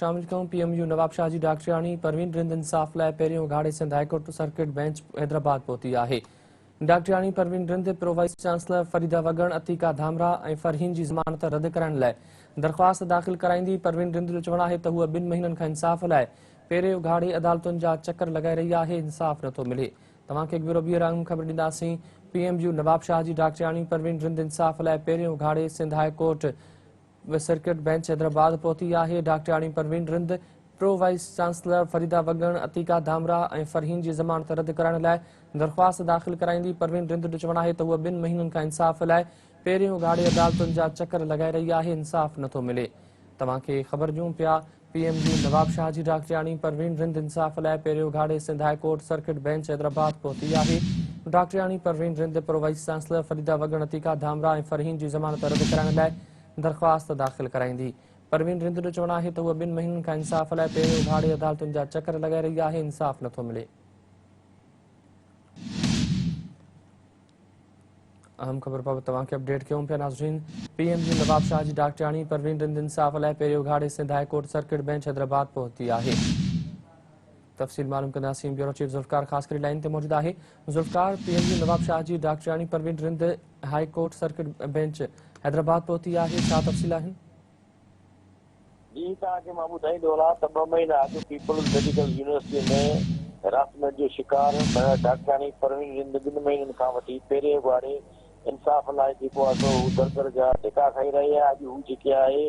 شامل ڪيون P M U Nawabshah جي ڊاڪٽرياڻي پروين رند انصاف لاء پهريون اگهاڙي Sindh high court circuit bench Hyderabad پهتي آهي. ڊاڪٽرياڻي Parveen Rind pro vice chancellor Farida Wagan, Atiqa Dhamraha ۽ Farheen جي ضمانت رد ڪرائڻ لاء درخواست داخل ڪرائيندي. پروين رند جو چوڻ آهي ته هوء ٻن مهينن کان انصاف لاء پيري اگهاڙي عدالتن جا چڪر لڳائي رهي آهي، انصاف نٿو ملي. توهان کي هڪ ڀيرو ٻيهر اهم خبر ڏينداسين پي ايم يو نوابشاهه جي ڊاڪٽرياڻي پروين رند انصاف لاء پيرين اگهاڙي Sindh high court circuit bench Hyderabad پهتي آهي، ڊاڪٽرياڻي Parveen Rind, pro vice chancellor Farida Wagan, Atiqa Dhamraha ۽ Farheen جي ضمانت رد ڪرائڻ لاء درخواست داخل ڪرائيندي، پروين رند جو چوڻ آهي ته هوء ٻن مهينن کان انصاف لاء پيرين اگهاڙي عدالتن جا چڪر لڳائي رهي آهي، انصاف نٿو ملي. توهان کي خبر ڏيون پيا پي ايم يو نوابشاهه جي ڊاڪٽرياڻي پروين رند انصاف لاء پيرين اگهاڙي Sindh high court circuit bench Hyderabad پهتي آهي، ڊاڪٽرياڻي Parveen Rind, pro vice chancellor Farida Wagan, Atiqa Dhamraha ۽ Farheen جي ضمانت رد ڪرائڻ لاء درخواست داخل ڪرائيندي. پروين رند جو چوڻ آهي ته هوء ٻن مهينن کان انصاف لاء پيرين اگهاڙي عدالتن جا چڪر لڳائي رهي آهي، انصاف نٿو ملي. اهم خبر بابت توهان کي اپڊيٽ ڪيون پيا ناظرين پي ايم جي نوابشاهه جي ڊاڪٽرياڻي پروين رند انصاف لاء پيري اگهاڙي Sindh high court circuit bench Hyderabad پهتي آهي. تفصيل معلوم ڪنداسين بيورو چيف ذوالفقار خاصخيلي لائين تي موجود آهي. ذوالفقار پي ايم جي نوابشاهه جي ڊاڪٽرياڻي Parveen Rind high court circuit bench Hyderabad پهتي آهي ڇا تفصيل آهن؟ جي توهان کي مان ٻڌائيندو هلان ته ٻه مهينا اڳ پيپلز ميڊيڪل يونيورسٽي ۾ هراسمينٽ جو شڪار بڻيل ڊاڪٽرياڻي پروين رند ٻن مهينن کان وٺي پيري اگهاڙي انصاف لاء جيڪو آهي سو هو در در جا ڌڪا کائي رهي آهي اڄ هو جيڪي آهي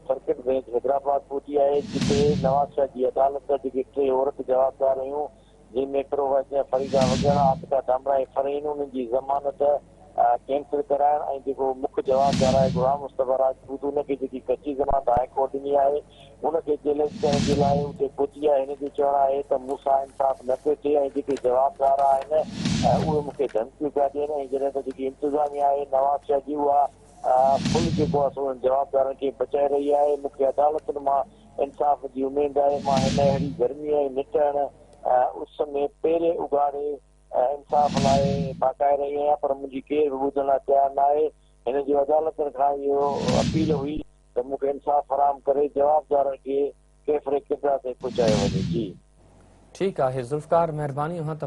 سرڪٽ بينچ حيدرآباد پهتي آهي جتي نوابشاهه جي عدالت جيڪي ٽي عورت جوابدار هيون جنهن ۾ پرو وائيس فريده وڳڻ، عاطفه ڌامراهي ۽ فرحين انهن جي ضمانت ڪينسل ڪرائڻ ۽ جيڪو مک جوابدار آهي غلام مصطفيٰ راجپوت ان کي جيڪي ڪچي ضمانت هاء ڪورٽ ڏني آهي ان کي چئلينج ڪرڻ جي لاء اتي پهتي آهي هن جو چوڻ آهي ته مون سان انصاف نه پيو ٿئي ۽ جيڪي جوابدار آهن اهي مون کي ڌمڪيون پيا ڏين ۽ جڏهن ته جيڪي انتظاميا آهي نوابشاهه جي اها فل جيڪو آهي سو انهن جوابدارن کي بچائي رهي آهي مون کي عدالتن مان انصاف جي اميد آهي، مان هن اهڙي گرمي ۽ نٽهڻ اس ۾ پيرين اگهاڙي انصاف لاء ڦاڪائي رهي آهيان پر منهنجي ڪير به ٻڌڻ لاء تيار ناهي. هن جو عدالتن کان اهو اپيل هئي ته مون کي انصاف فراهم ڪري جوابدارن کي ڪيفر ڪردار تائين پهچايو وڃي. جي. ٺيڪ آهي ذوالفقار مهرباني اوهان.